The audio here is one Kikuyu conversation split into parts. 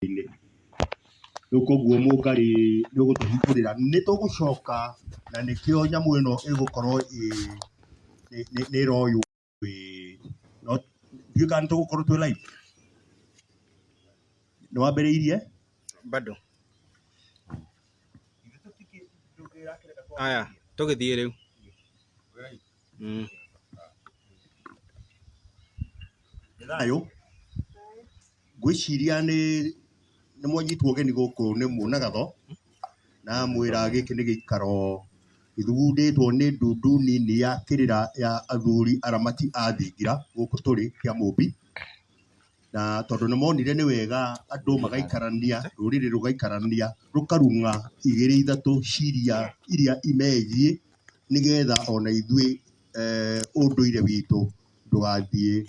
Inĩ. Rĩu koguo mũngarĩ nĩ ũgũtũhingũrĩra. Nĩ tũgũcoka na nĩkĩo nyamũ ĩno ĩgũkorwo nĩ ĩroywo no ndiũĩ kana nĩ tũgũkorwo twĩ live. Nĩ wambĩrĩirie? Bado. Aya, tũgĩthiĩ rĩu. Nĩ thayũ. Ngwĩciria nĩ nĩ mwanyitwo ũgeni gũkũ nĩ Mũnagatho, na amwĩra gĩkĩ nĩ gĩikaro gĩthugundĩtwo nĩ ndundu nini ya kĩrĩra ya athuri aramati a thingira gũkũ tũrĩ kĩa Mũmbi. Na tondũ nĩ monire nĩ wega andũ magaikarania, rũrĩrĩ rũgaikarania, rũkarung'a igĩrĩ ithatũ ciria iria imegiĩ, nĩgetha ona ithuĩ ũndũire witũ ndũgathiĩ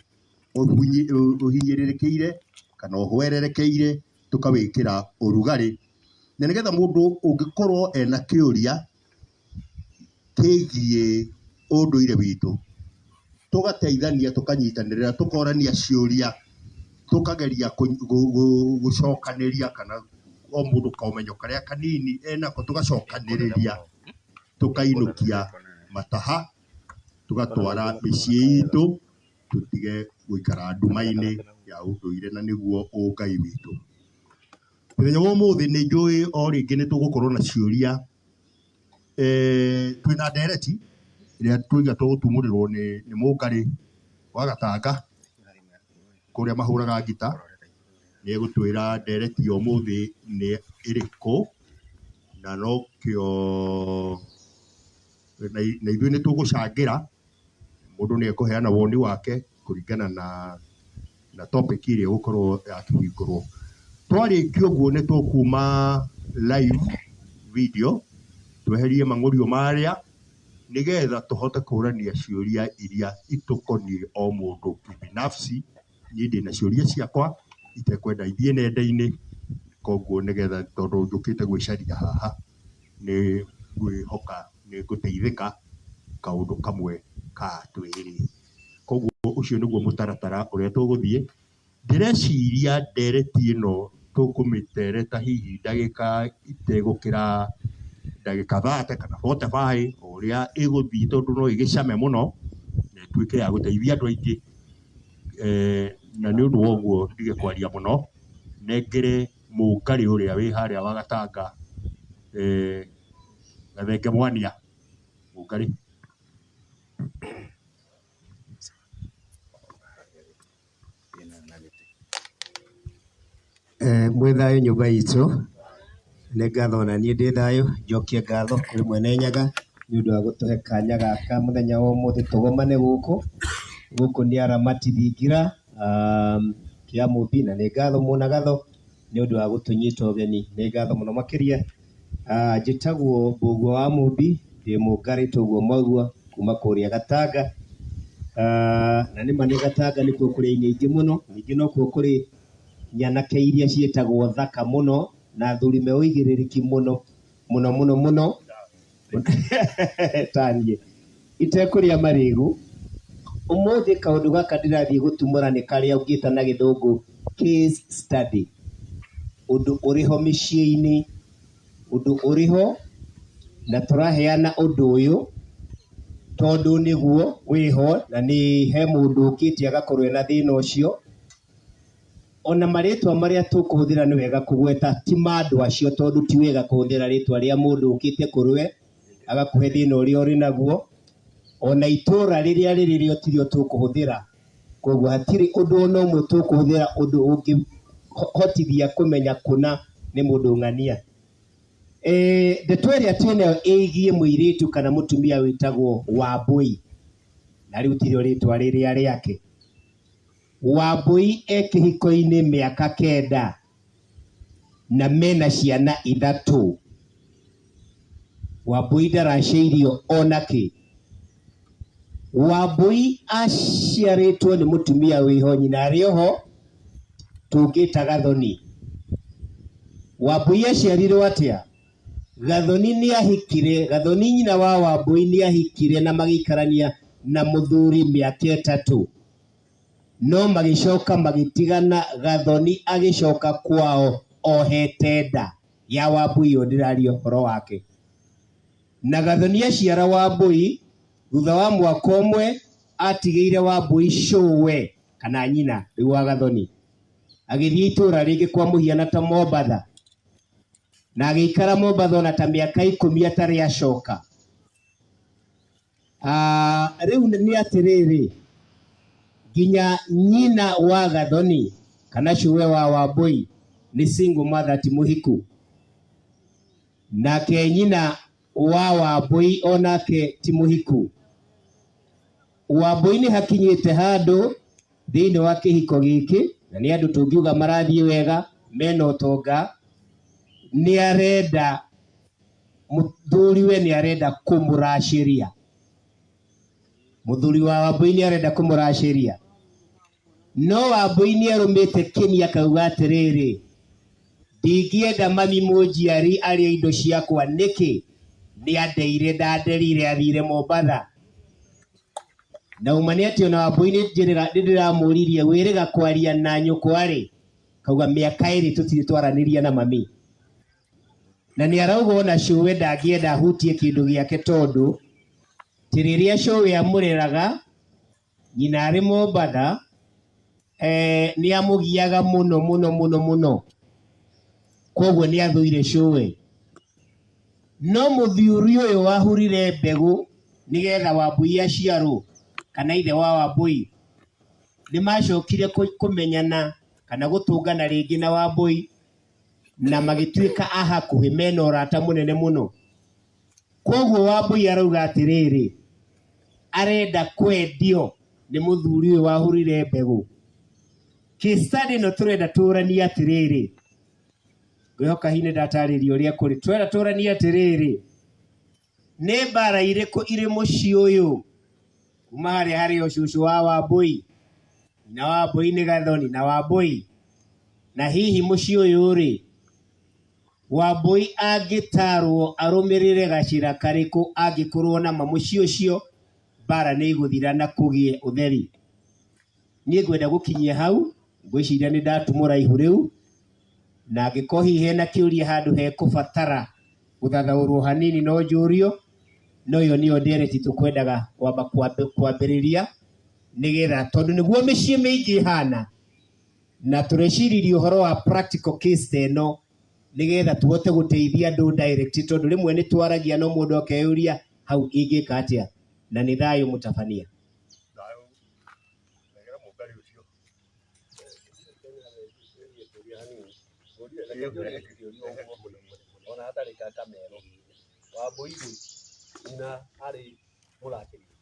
ũhinyĩrĩrĩkĩire kana ũhwererekeire tũkawĩkĩra ũrugarĩ. Na nĩgetha mũndũ ũngĩkorwo ena kĩũria kĩgiĩ ũndũire witũ, tũgateithania tũkanyitanĩra tũkorania ciũria, tũkageria gũcokanĩria kana o mũndũ kaũmenyo karĩa kanini enako tũgacokanĩrĩria tũkainũkia mataha tũgatwara mĩciĩ itũ tũtige gũikara nduma-inĩ ya ũndũire na nĩguo ũngai witũ. Mũthenya wa ũmũthĩ nĩ njũĩ o rĩngĩ nĩ tũgũkorwo na ciũria twĩna ndereti ĩrĩa twaiga tũgũtumũrĩrwo nĩ mũngarĩ wa Gatanga kũrĩa mahũraga ngita, nĩ egũtwĩra ndereti ya ũmũthĩ nĩ ĩrĩkũ, na nokĩo na ithuĩ nĩ tũgũcangĩra, mũndũ nĩ ekũheana woni wake kũringana na na topic ĩrĩa ĩgũkorwo yakĩhingũrwo. Twarĩkia ũguo nĩ tũkuma live video tweherie mang'ũrio marĩa nĩgetha tũhote kũrania ciũria iria itũkoniĩ o mũndũ kibinafsi. Niĩ ndĩna ciũria ciakwa itekwenda ithiĩ nenda-inĩ, koguo nĩgetha tondũ njũkĩte gwĩcaria haha nĩ ngwĩhoka nĩ ngũteithĩka kaũndũ kamwe ka twĩrĩ. Koguo ũcio nĩguo mũtaratara ũrĩa tũgũthiĩ. Ndĩreciria ndereti ĩno tũkũmĩtereta hihi ndagĩka itegũkĩra ndagĩka 30 kana 45 o ũrĩa ĩgũthiĩ tondũ no ĩgĩcame mũno na ĩtuĩke ya gũteithia andũ aingĩ. Na nĩ ũndũ wa ũguo ndige kwaria mũno, nengere mũngarĩ ũrĩa wĩ harĩa wa Gatanga, Gathenge Mwania, mũngarĩ. Mwĩ thayũ nyũmba itũ, nĩ ngatho ona niĩ ndĩ thayũ, njokie ngatho kũrĩ Mwene Nyaga nĩ ũndũ wa gũtũhe kanya gaka mũthenya wa ũmũthĩ tũgomane gũkũ, gũkũ nĩ Aramati Thingira Kĩamũmbi, na nĩ ngatho Mũnagatho nĩ ũndũ wa gũtũnyita ũgeni, nĩ ngatho mũno makĩria. Njĩtagwo Mbũgua wa Mũmbi, ndĩ Mũngarĩ toguo mwaigua kuma kũrĩa Gatanga, na nĩma nĩ Gatanga nĩkuo kũrĩ aini aingĩ mũno, ningĩ nokuo kũrĩ nyanake iria ciĩtagwo thaka mũno na athuri me ũigĩrĩrĩki mũno mũno mũno mũno ta niĩ. Itekũrĩa marĩgu, ũmũthĩ kaũndũ gaka ndĩrathiĩ gũtumũra nĩ karĩa ũngĩta na gĩthũngũ case study. Ũndũ ũrĩho mĩciĩ-inĩ, ũndũ ũrĩho na tũraheana ũndũ ũyũ tondũ nĩguo wĩho na nĩ he mũndũ ũkĩte agakorwo ena thĩna ũcio. Ona marĩtwa marĩa tũkũhũthĩra nĩ wega kũgweta ti ma andũ acio tondũ ti wega kũhũthĩra rĩtwa rĩa mũndũ ũkĩte kũrĩ we agakũhe thĩna ũrĩa ũrĩ naguo. Ona itũra rĩrĩa rĩrĩ rĩo tirĩo tũkũhũthĩra. Koguo hatirĩ ũndũ ona ũmwe tũkũhũthĩra ũndũ ũngĩhotithia kũmenya kũna nĩ mũndũ ng'ania. Ndeto ĩrĩa twĩnayo ĩgiĩ mũirĩtu kana mũtumia wĩtagwo Wambũi, na rĩu tirĩo rĩtwa rĩrĩa rĩake. Wambũi e kĩhiko-inĩ mĩaka kenda na mena ciana ithatũ. Wambũi ndaracĩirio ona kĩ. Wambũi aciarĩtwo nĩ mũtumia wĩho nyina arĩ oho tũngĩta Gathoni. Wambũi aciarirwo atĩa? Gathoni nĩahikire, Gathoni nyina wa Wambũi nĩahikire na magĩikarania na mũthuri mĩaka ĩtatũ. No magĩcoka magĩtigana, Gathoni agĩcoka kwao ohete nda ya Wambui ũyũ ndĩraria ũhoro wake. Na Gathoni aciara Wambui, thutha wa mwaka ũmwe atigĩire Wambui cũwe kana nyina rĩu wa Gathoni. Agĩthiĩ itũũra rĩngĩ kwa mũhiano ta Mombatha, na agĩikara Mombatha ona ta mĩaka 10 atarĩ acoka. Rĩu nĩ atĩrĩrĩ, nginya nyina wa Gathoni kana cũwe wa Wambui nĩ single mother, ti mũhiku. Nake nyina wa Wambui onake ti mũhiku. Wambui nĩ hakinyĩte handũ thĩinĩ wa kĩhiko gĩkĩ, na nĩ andũ tũngiuga marathiĩ wega, mena ũtonga, nĩ arenda mũthuriwe, nĩ arenda kũmũracĩria. Mũthuri wa Wambui nĩ arenda kũmũracĩria. No Wambui nĩ arũmĩte kĩni akauga atĩrĩrĩ, ndingĩenda mami mũnjiari arĩe indo ciakwa nĩkĩ? Nĩ andeire, ndanderire athire Mombatha. Na uma nĩ atĩ ona Wambui nĩ ndĩramũririe wĩrĩga kwaria na nyũkwa rĩ, kauga mĩaka 2 tũtirĩ twaranĩria na mami. Na nĩ arauga ona cũwe ndangĩenda ahutie kĩndũ gĩake tondũ ti rĩrĩa cũwe amũreraga nyina arĩ Mombatha, nĩ amũgiaga mũno mũno mũno mũno, koguo nĩ athũire cũwe. No mũthuri ũyũ wahurire mbegũ nĩgetha Wambui aciarwo kana ithe wa Wambui, nĩ macokire kũmenyana kana gũtũngana rĩngĩ na Wambui, na magĩtuĩka a hakuhĩ, mena ũrata mũnene mũno. Koguo Wambui arauga atĩrĩrĩ, arenda kwendio nĩ mũthuri ũyũ wahurire mbegũ. Case study ĩno tũrenda tũranie atĩrĩrĩ, ngwĩhoka hihi nĩ ndatarĩria ũrĩa kũrĩ. Tũrenda tũranie atĩrĩrĩ, nĩ mbara irĩkũ irĩ mũciĩ ũyũ kuma harĩa harĩ o cũcũ wa Wambui na Wambui nĩ Gathoni na Wambui, na hihi mũciĩ ũyũ rĩ, Wambui angĩtarwo arũmĩrĩre gacĩra karĩkũ angĩkorwo na ma mũciĩ ũcio mbara nĩ igũthira na kũgĩe ũtheri. Niĩ ngwenda gũkinyia hau, ngwĩciria nĩ ndatumũra ihu rĩu, na angĩkorwo hihi hena kĩũria handũ hekũbatara gũthathaũrwo hanini no njũrio, no ĩyo nĩyo ndereti tũkwendaga kwamba kwambĩrĩria, nĩgetha tondũ nĩguo mĩciĩ mĩingĩ ĩhana, na tũreciririe ũhoro wa practical case ta ĩno nĩgetha tũhote gũteithia andũ direct, tondũ rĩmwe nĩ twaragia no mũndũ akeyũria hau ingĩka atĩa. Na nĩ thayũ mũtabania. Ona hatarĩ kamero. Wambui rĩ, nyina arĩ mũracĩria.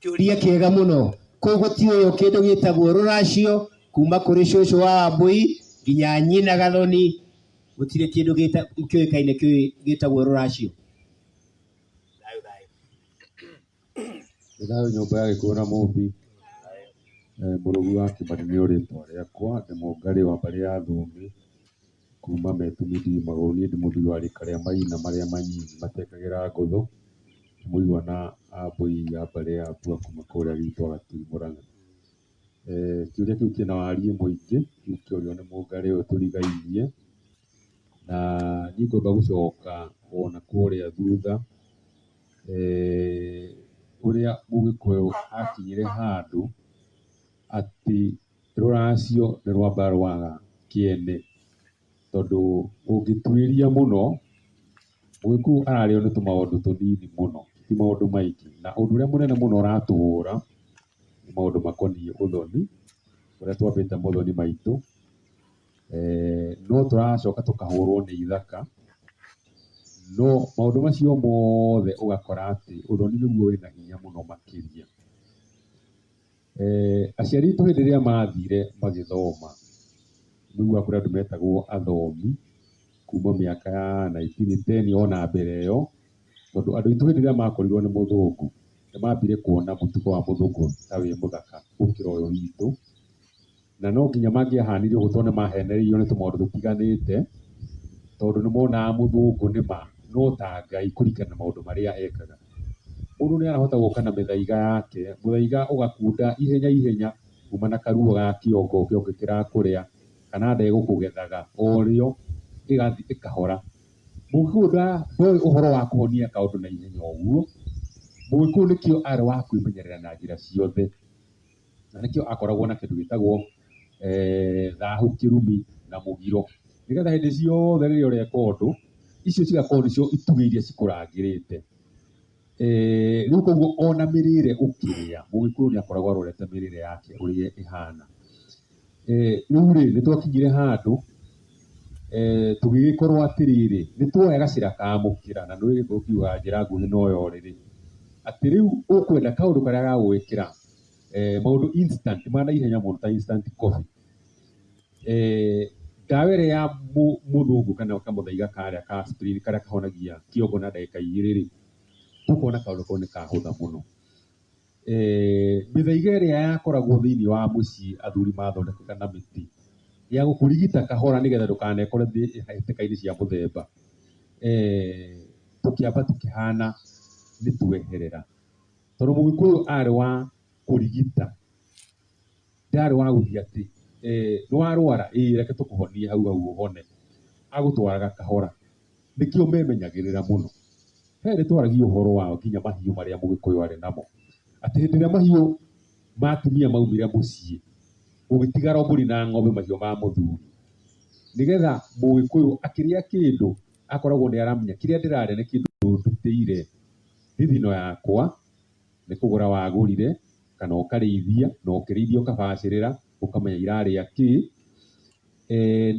Kĩũria kĩega mũno. Kũu gũtiũywo kĩndũ gĩtagwo rũracio kuma kũrĩ cũcũ wa Wambui nginya nyina Gathoni, gũtirĩ kĩndũ kĩũĩkaine gĩtagwo rũracio. Thayũ thayũ. Nĩ thayũ nyũmba ya Gĩkũyũ na Mũmbi. Mũrũgi wa Kĩmani nĩ rĩtwa rĩakwa, ndĩ mũngarĩ wa mbarĩ ya Thũmbĩ, kuma Metumi Magũrũ. Niĩ ndĩ mũthuri wa rika rĩa maina marĩa manyinyi matekagĩra ngũthũ, mũigua na Ambũi ya mbarĩ ya Mbua kuma kũrĩa gwitũ Gatui Mũrang'a. Kĩũria kĩu kĩna wariĩ mũingĩ, kĩu kĩorio nĩ mũngarĩ ũyũ tũrigainie, na niĩ ngwamba gũcoka ona kũrĩa thutha, ũrĩa Mũgĩkũyũ akinyire handũ atĩ rũracio nĩ rwamba rwaga kĩene, tondũ ũngĩtuĩria mũno, Mũgĩkũyũ ararĩo nĩ tũmaũndũ tũnini mũno, ti maũndũ maingĩ, na ũndũ ũrĩa mũnene mũno ũratũhũra nĩ maũndũ makoniĩ ũthoni, ũrĩa twambĩte mothoni maitũ, no tũracoka tũkahũrwo nĩ ithaka, no maũndũ macio mothe ũgakora atĩ ũthoni nĩguo wĩna hinya mũno makĩria. Aciari aitũ hĩndĩ ĩrĩa mathire magĩthoma, nĩũiguaga kũrĩ andũ metagwo athomi, kuma mĩaka ya 1910 ona mbere ĩyo, tondũ andũ aitũ hĩndĩ ĩrĩa makorirwo nĩ mũthũngũ, nĩ mambire kuona mũtugo wa mũthũngũ ta wĩ mũthaka gũkĩra ũyũ witũ, na no nginya mangĩahanire ũguo tondũ nĩ mahenereirio nĩ tũmaũndũ tũtiganĩte, tondũ nĩ monaga mũthũngũ nĩ ma no ta Ngai kũringana na maũndũ marĩa ekaga. Mũndũ nĩ arahota gũka na mĩthaiga yake, mũthaiga ũgakunda ihenya ihenya kuma na karuo ga kĩongo, kĩongo kĩrakũrĩa kana nda ĩgũkũgethaga o rĩo ĩgathiĩ ĩkahora. Mũgĩkũyũ ndoĩ ũhoro wa kũhonia kaũndũ na ihenya ũguo, mũgĩkũyũ nĩkĩo arĩ wa kwĩmenyerera na njĩra ciothe. Na nĩkĩo akoragwo na kĩndũ gĩtagwo thahu, kĩrumi na mũgiro. Nĩgetha hĩndĩ ciothe rĩrĩa ũreka ũndũ, icio cigakorwo nĩcio itugĩ iria cikũrangĩrĩte. Rĩu koguo ona mĩrĩre ũkĩrĩa, mũgĩkũyũ nĩ akoragwo arorete mĩrĩre yake ũrĩa ĩhana. Rĩu rĩ, nĩ twakinyire handũ tũgĩgĩkorwo atĩrĩrĩ, nĩ tuoya gacĩra ka mũkĩra, na nĩũĩ gĩkũyũ kiugaga njĩra nguhĩ no ya ũrĩrĩ, atĩ rĩu ũkwenda kaũndũ karĩa gagũgwĩkĩra maũndũ instant, ma naihenya mũno ta instant coffee. Ndawa ĩrĩa ya mũthũngũ kana kamũthaiga karĩa ka aspirin karĩa kahonagia kĩongo na ndagĩka igĩrĩ rĩ, tũkona kaũndũ kau nĩ kahũtha mũno. Mĩthaiga ĩrĩa yakoragwo thĩiniĩ wa mũciĩ athuri mathondekaga na mĩtĩ ya gũkũrigita kahora nĩgetha ndũkanekore hatĩka-inĩ cia mũthemba, tũkĩamba tũkĩhana nĩ tweherera. Tondũ mũgĩkũyũ arĩ wa kũrigita, ndarĩ wa gũthiĩ atĩ nĩ warwara, ĩĩ reke tũkũhonie hau hau ũhone. Agũtwaraga kahora. Nĩkĩo memenyagĩrĩra mũno. He hĩndĩ twaragia ũhoro wa nginya mahiũ marĩa mũgĩkũyũ arĩ namo. Atĩ hĩndĩ ĩrĩa mahiũ ma atumia maumire mũciĩ, gũgĩtigara mbũri na ng'ombe mahiũ ma mũthuri. Nĩgetha mũgĩkũyũ akĩrĩa kĩndũ, akoragwo nĩ aramenya kĩrĩa ndĩrarĩa nĩ kĩndũ ndutĩire thithino yakwa, nĩ kũgũra wagũrire, kana ũkarĩithia, na ũkĩrĩithia ũkabacĩrĩra, ũkamenya irarĩa kĩ.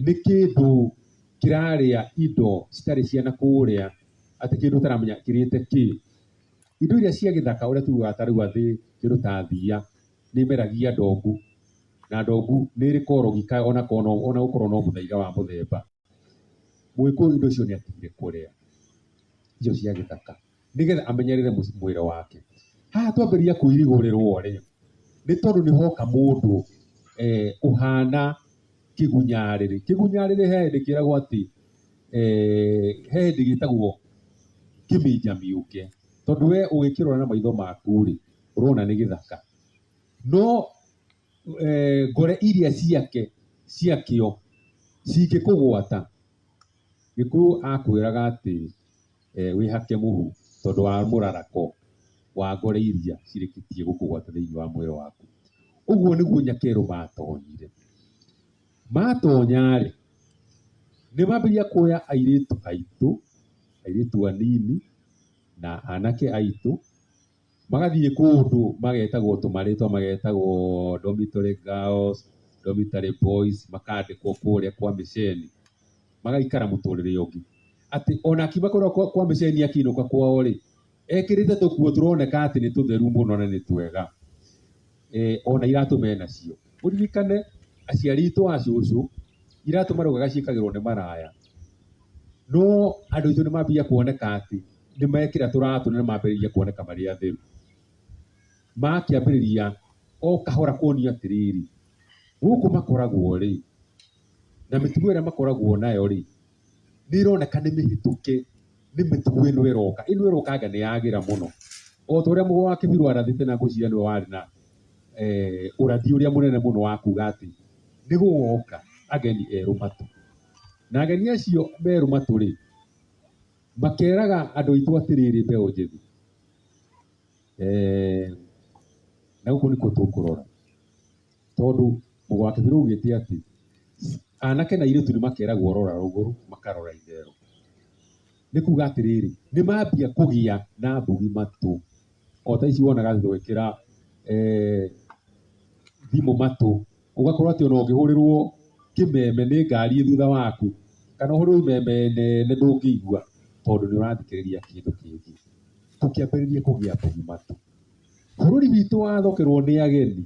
Nĩ kĩndũ kĩrarĩa indo citarĩ cia na kũrĩa, atĩ kĩndũ ũtaramenya kĩrĩte kĩ. Indo iria cia gĩthaka ũrĩa tugaga ta rĩu atĩ kĩndũ ta thiia, nĩ ĩmeragia ndongu, na ndongu nĩ ĩrĩ korogi kayo ona gũkorwo no mũthaiga wa mũthemba. Mũgĩkũyũ indo icio nĩ atigire kũrĩa, icio cia gĩthaka, nĩgetha amenyerere mwĩrĩ wake. Haha twambĩrĩria kwĩrigũrĩrwo rĩ, nĩ tondũ nĩ hoka mũndũ ũhana kĩgunyarĩrĩ. Kĩgunyarĩrĩ he hĩndĩ kĩragwo atĩ, he hĩndĩ gĩtagwo kĩminjamiũke, tondũ we ũgĩkĩrora na maitho maku rĩ, ũrona nĩ gĩthaka. No ngore iria ciake ciakĩo cingĩkũgwata, Gĩkũyũ akwĩraga atĩ wĩhake mũhu tondũ wa mũrarako wa ngore iria cirĩkĩtie gũkũgwata thĩinĩ wa mwĩrĩ waku. Ũguo nĩguo Nyakerũ matonyire. Matonya-rĩ, nĩ mambĩrĩria kuoya airĩtu aitũ, airĩtu anini na anake aitũ, magathiĩ kũndũ magetagwo tũmarĩtwa magetagwo dormitory girls, dormitory boys, makandĩkwo kũrĩa kwa mĩceni, magaikara mũtũrĩre ũngĩ. Atĩ ona akiuma kũrĩa kwa mĩceni akĩinũka kwao rĩ, ekĩrĩte tũkuo tũroneka atĩ nĩ tũtheru mũno na nĩ twega, ona iratũ menacio. Mũririkane aciari aitũ a cũcũ, iratũ maraugaga ciĩkagĩrwo nĩ maraya, no andũ aitũ nĩ mambia kuoneka atĩ nĩ mekĩra tũratũ na nĩ mambĩrĩria kuoneka marĩ atheru. Makĩambĩrĩria o kahora kuonio atĩrĩrĩ, gũkũ makoragwo rĩ, na mĩtugo ĩrĩa makoragwo nayo rĩ, nĩ ĩroneka nĩ mĩhĩtũke nĩ mĩtugo ĩno ĩroka. Ĩno ĩroka anga nĩ yagĩra mũno. O ta ũrĩa Mũgo wa Kĩbirũ arathĩte na ngwĩciria nĩwe warĩ na ũrathi ũrĩa mũnene mũno wa kuga atĩ nĩ gũgoka ageni erũ matũ. Na ageni acio merũ matũ rĩ, makeraga andũ aitũ atĩrĩrĩ mbeũ njĩthĩ, na gũkũ nĩkuo tũkũrora, tondũ Mũgo wa Kĩbirũ augĩte atĩ anake na airĩtu nĩ makeragwo rora rũgũrũ makarora itherũ. Nĩ kuga atĩrĩrĩ, nĩ mambia kũgĩa na mbugi matũ, o ta ici wonaga tũgĩkĩra thimũ matũ, ũgakorwo atĩ ona ũngĩhũrĩrwo kĩmeme nĩ ngari ĩ thutha waku, kana ũhũrĩrwo imeme nene ndũngĩigua, tondũ nĩ ũrathikĩrĩria kĩndũ kĩngĩ. Tũkĩambĩrĩria kũgĩa mbugi matũ. Bũrũri witũ wathokerwo nĩ ageni,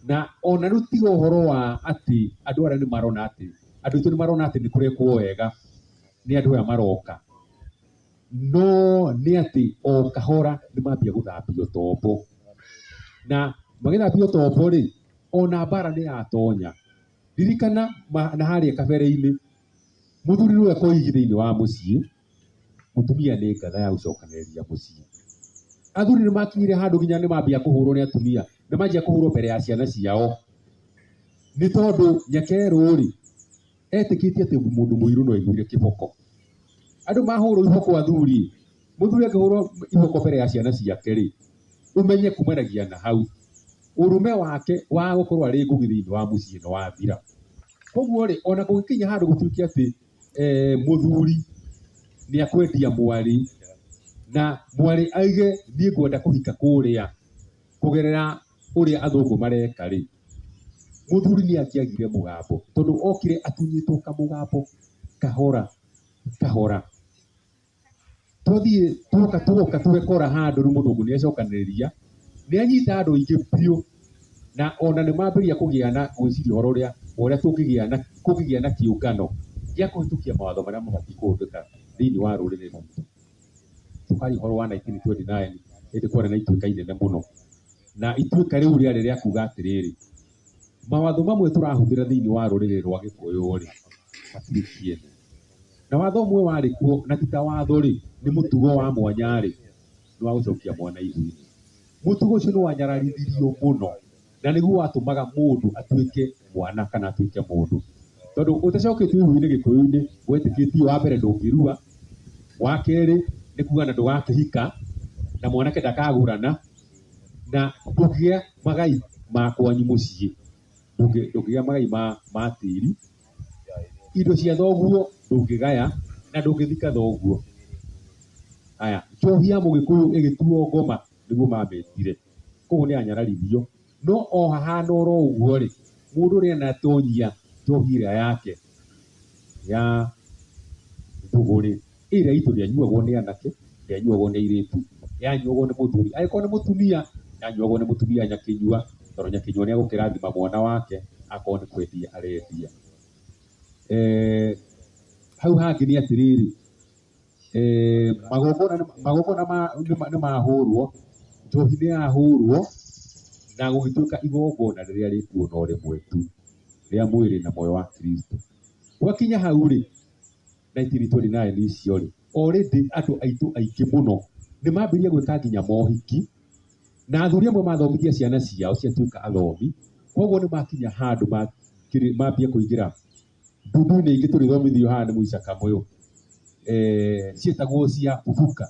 na ona rĩu tiga ũhoro wa atĩ andũ arĩa nĩ marona atĩ, andũ aitũ nĩ marona atĩ nĩ kũrekwo wega nĩ andũ aya maroka, no nĩ atĩ o kahora nĩ mambia gũthambio tombo. Na magĩthambio tombo rĩ, ona mbara nĩ yatonya. Ririkana na harĩa kabere-inĩ, mũthuri nĩwe koigi thĩinĩ wa mũciĩ, mũtumia nĩ ngatha ya gũcokanĩrĩria mũciĩ. Athuri nĩ makinyire handũ nginya nĩ mambia kũhũrwo nĩ atumia, nĩ manjia kũhũrwo mbere ya ciana ciao. Nĩ tondũ nyakerũ rĩ, etĩkĩtie atĩ mũndũ mũirũ no aiguire kĩboko. Andũ mahũrwo iboko athuri, mũthuri angĩhũrwo iboko mbere ya ciana ciake rĩ, ũmenye kumanagia na hau ũrũme wake wa gũkorwo arĩ ngũgi thĩinĩ wa mũciĩ nĩ wathira. Koguo rĩ, ona kũngĩkinya handũ gũtuĩke atĩ mũthuri nĩ akwendia mwarĩ na mwarĩ aige niĩ ngwenda kũhika kũrĩa kũgerera ũrĩa athũngũ mareka rĩ, mũthuri nĩ angĩagire mũgambo tondũ okire atunyĩtwo kamũgambo kahora kahora. Twathiĩ tuoka tuoka twekora handũ rĩu mũthũngũ nĩ acokanĩrĩria, nĩ anyita andũ aingĩ biũ na ona nĩ mambĩrĩria kũgĩa na gwĩciria ũhoro ũrĩa ũrĩa tũngĩgĩa na kũngĩgĩa na kĩũngano gĩa kũhĩtũkia mawatho marĩa mabatiĩ kũhũthĩka thĩinĩ wa rũrĩrĩ rwitũ. Tũkaria ũhoro wa 1929 hĩndĩ kwarĩ na ituĩka inene mũno, na ituĩka rĩu rĩarĩ rĩa kuga atĩrĩrĩ, mawatho mamwe tũrahũthĩra thĩinĩ wa rũrĩrĩ rwa Gĩkũyũ rĩ, matirĩ kĩene. Na watho ũmwe warĩ kuo na ti ta watho rĩ, nĩ mũtugo wa mwanya rĩ, nĩ wa gũcokia mwana ihu-inĩ. Mũtugo ũcio nĩ wanyararithirio mũno na nĩguo watũmaga mũndũ atuĩke mwana kana atuĩke mũndũ. Tondũ ũtacoketio ihu-inĩ Gĩkũyũ-inĩ wetĩkĩtio wa mbere ndũngĩrua, wa kerĩ nĩ kuga na ndũgakĩhika, na mwanake ndakagũrana, na ndũngĩgĩa magai ma kwanyu mũciĩ, ndũngĩgĩa magai ma tĩri, indo cia thoguo ndũngĩgaya na ndũngĩthika thoguo. Aya, njohi ya mũgĩkũyũ ĩgĩtuo ngoma nĩguo mamĩtire, koguo nĩ yanyararithio. No o hahana oro ũguo rĩ, mũndũ ũrĩa anatonyia njohi ĩrĩa yake ya ndũgũ rĩ, ĩrĩa itũ ndĩanyuagwo nĩ anake, ndĩanyuagwo nĩ airĩtu, yanyuagwo nĩ mũthuri. Angĩkorwo nĩ mũtumia, yanyuagwo nĩ mũtumia nyakĩnyua, tondũ nyakĩnyua nĩ egũkĩrathima mwana wake akorwo nĩ kwendia arendia. Hau hangĩ nĩ atĩrĩrĩ, magongona nĩ mahũrwo, njohi nĩ yahũrwo, na gũgĩtuĩka igongona rĩrĩa rĩkuo no rĩmwe tu, rĩa mwĩrĩ na muoyo wa Kristo. Gwakinya hau rĩ, 1929 icio rĩ, already andũ aitũ aingĩ mũno nĩ mambĩrĩria gwĩka nginya mohiki, na athuri amwe mathomithia ciana ciao ciatuĩka athomi, koguo nĩ makinya handũ mambia kũingĩra ndundu-inĩ ingĩ tũrĩthomithio haha nĩ Mũica Kamũyũ, ciĩtagwo cia bubuka.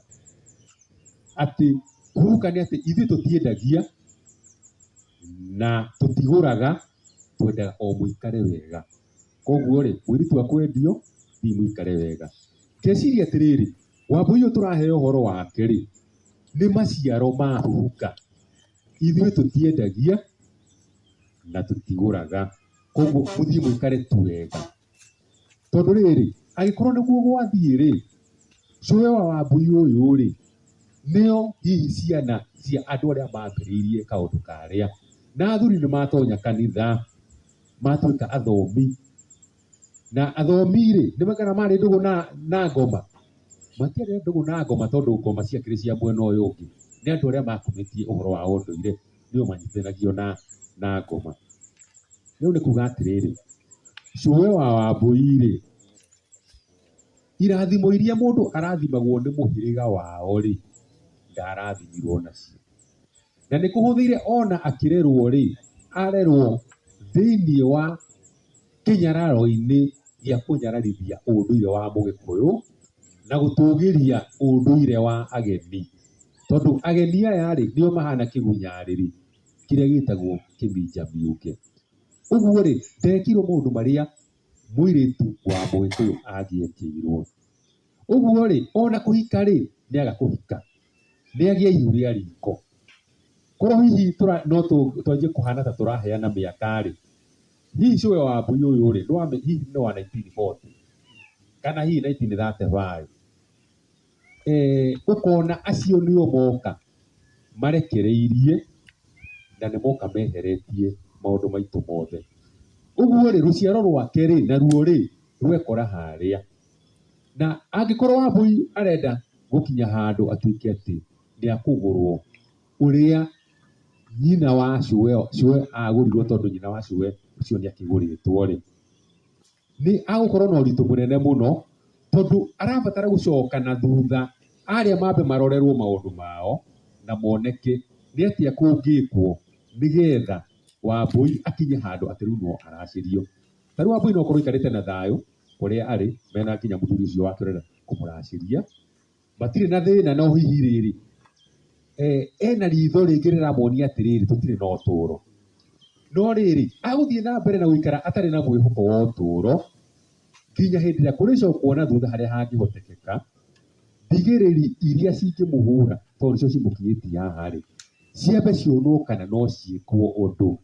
Atĩ bubuka nĩ atĩ ithuĩ tũtiendagia na tũtigũraga, twendaga o mũikare wega. Koguo rĩ, mũirĩtu akwendio, thiĩ mũikare wega. Ngeciria atĩrĩrĩ, Wambũi ũyũ tũraheo ũhoro wake rĩ, nĩ maciaro ma bubuka. Ithuĩ tũtiendagia na tũtigũraga. Koguo mũthiĩ mũikare tu wega. Tondũ rĩrĩ, angĩkorwo nĩguo gwathiĩ rĩ, cũwe wa Wambũi ũyũ rĩ, nĩo hihi ciana cia andũ arĩa mambĩrĩirie kaũndũ karĩa. Na athuri nĩ matonya kanitha, matuĩka athomi. Na athomi rĩ, nĩ kana marĩ ndũgũ na ngoma? Matiarĩ ndũgũ na ngoma tondũ ngoma ciakĩrĩ cia mwena ũyũ ũngĩ. Nĩ andũ arĩa makumĩtie ũhoro wa ũndũire nĩo manyitithanagio na ngoma. Rĩu nĩ kuga atĩrĩrĩ, cũwe wa Wambũi rĩ, irathimo iria mũndũ arathimagwo nĩ mũhĩrĩga wao rĩ, ndarathimirwo nacio. Na nĩ kũhũthĩire ona akĩrerwo rĩ, arerwo thĩinĩ wa kĩnyararo-inĩ gĩa kũnyararithia ũndũire wa mũgĩkũyũ na gũtũgĩria ũndũire wa ageni. Tondũ ageni aya rĩ, nĩo mahana kĩgunyarĩrĩ kĩrĩa gĩtagwo kĩminjamiũke. Ũguo rĩ, ndekirwo maũndũ marĩa mũirĩtu wa mũgĩkũyũ angĩekĩirwo. Ũguo rĩ, ona kũhika rĩ, nĩ aga kũhika, nĩ agĩa ihu rĩa riko. Korwo hihi no twanjie kũhana ta tũraheana mĩaka rĩ, hihi cũwe wa Wambũi ũyũ rĩ, hihi nĩ wa 1940 kana hihi 1935. Ũkona acio nĩo moka marekereirie na nĩ moka meheretie maũndũ maitũ mothe. Ũguo rĩ, rũciaro rwake rĩ, naruo rĩ, rwekora harĩa. Na angĩkorwo Wambũi arenda gũkinya handũ atuĩke atĩ nĩ akũgũrwo ũrĩa nyina wa cũwe cũwe agũrirwo tondũ nyina wa cũwe ũcio nĩ akĩgũrĩtwo rĩ, nĩ agũkorwo na ũritũ mũnene mũno tondũ arabatara gũcoka na thutha arĩa mambe marorerwo maũndũ mao. na moneke nĩ atĩa kũngĩkwo nĩgetha Wambũi akinye handũ atĩ rĩu no aracĩrio. Ta rĩu Wambũi no akorwo aikarĩte na thayũ kũrĩa arĩ mena nginya mũthuri ũcio wake ũrenda kũmũracĩria, matirĩ na thĩna no hihi rĩrĩ, ena ritho rĩngĩ rĩramuonia atĩrĩrĩ tũtirĩ na ũtũro. No rĩrĩ, agũthiĩ na mbere na gũikara atarĩ na mwĩhoko wa ũtũro nginya hĩndĩ ĩrĩa kũrĩcokwo na thutha harĩa hangĩhotekeka, ndigĩrĩri iria cingĩmũhũra tondũ nĩcio cimũkinyĩtie haha rĩ, ciambe cionwo kana no ciĩkwo ũndũ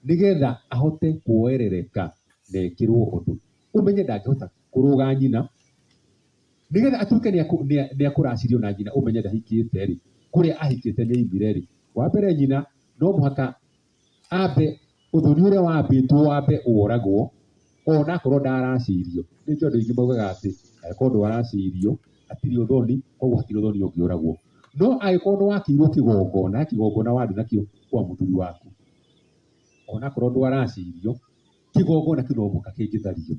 nĩgetha ahote kuoerereka na ekĩrwo ũndũ. Ũmenye ndangĩhota kũrũga nyina, nĩgetha atuĩke nĩ akũracirio na nyina ũmenye ndahikĩte rĩ, kũrĩa ahikĩte nĩ aimire rĩ, wa mbere nyina no mũhaka ambe ũthoni ũrĩa wambĩtwo wambe woragwo ona akorwo ndaracĩirio. Nĩkĩo andũ aingĩ maugaga atĩ angĩkorwo ndwaracĩirio hatirĩ ũthoni, koguo hatirĩ ũthoni ũngĩũragwo. No angĩkorwo nĩwakĩirwo kĩgongona, he kĩgongona warĩ nakĩo kwa mũthuri waku, ona akorwo ndwaracĩirio, kĩgongona kĩu no mũhaka kĩngĩthario.